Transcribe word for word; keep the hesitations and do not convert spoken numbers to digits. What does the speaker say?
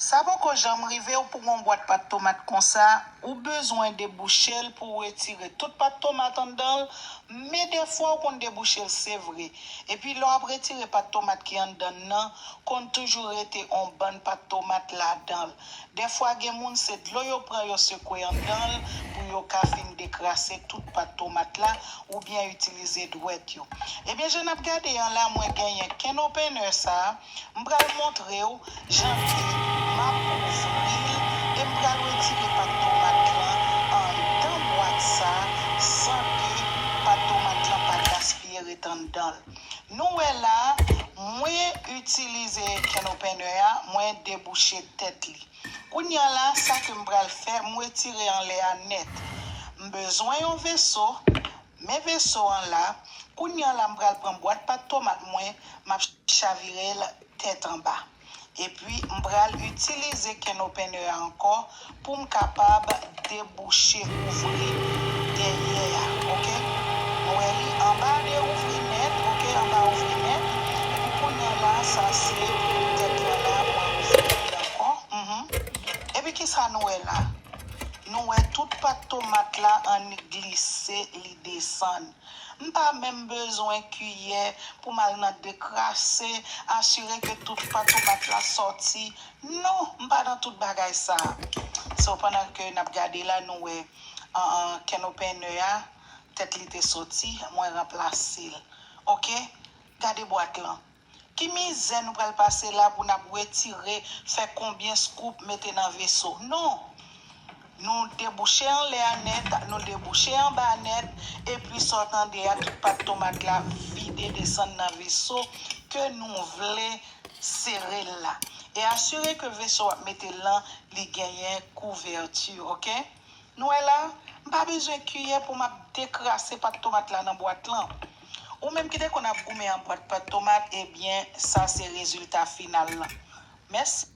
Sa poko janm rive w pou gon bwat pat tomat konsa, ou bezwen debouche l pou w retire tout pat tomat anndan l, men dèfwa w konn debouche l, se vre. Epi lè w ap retire pat tomat ki anndan l nan, konn toujou rete on bann pat tomat ladan l. Dèfwa gen moun se dlo yo pran yo sekwe anndan l pou yo ka fin dekrase tout pat tomat la oubyen itilize dwèt yo. Ebyen, jan n ap gade an la, mwen genyen can opener sa a. M pral montre w jan ke m ap ouvri l e m pral retire pat tomat lan anndan bwat sa a san ke pat tomat lan pa gaspiye ret anndan l. Nou wè la, mwen itilize can opener a, mwen debouche tèt li. Kounye a la, sa ke m pral fè, m retire anlè a nèt. M bezwen yon veso, men veso an la. Kounye a la, m pral pran bwat pat tomat mwen, m ap chavire l tèt anba. Epi, m pral itilize can opener a ankò pou m kapab debouche, ouvri dèyè a, oke? Nou wè li anba de ouvri nèt, oke? Anba ouvri nèt. Epi kounye a la, sa se tèt la la, mwen ouvri li ankò. Mhm. Epi kisa nou wè la? Nou wè tout pat tomat la annik glise, li desann. M pa menm bezwen kiyè pou m al nan dekrase, asire ke tout pat tomat la sòti. Non, m pa nan tout bagay sa. So, pandan ke n ap gade la, nou wè, an, an, can opener a, tèt li te soti, mwen ranplase l. Oke? Gade bwat lan. Ki mizè nou pral pase la pou n ap retire, fè konbyen scoop, mete nan veso? Non! Nou debouche anlè a nèt, nou debouche anba nèt, epi sa w tande a, tout pat tomat la vide desann nan veso ke nou vle sere l la. E asire ke veso w ap mete l lan, li genyen kouvèti, oke? Nou wè la, m pa bezwen kiyè pou m ap dekrase pat tomat la nan bwat lan. Ou menm ki te konn ap goumen an bwat pat tomat, ebyen, sa se rezilta final lan. Mèsi.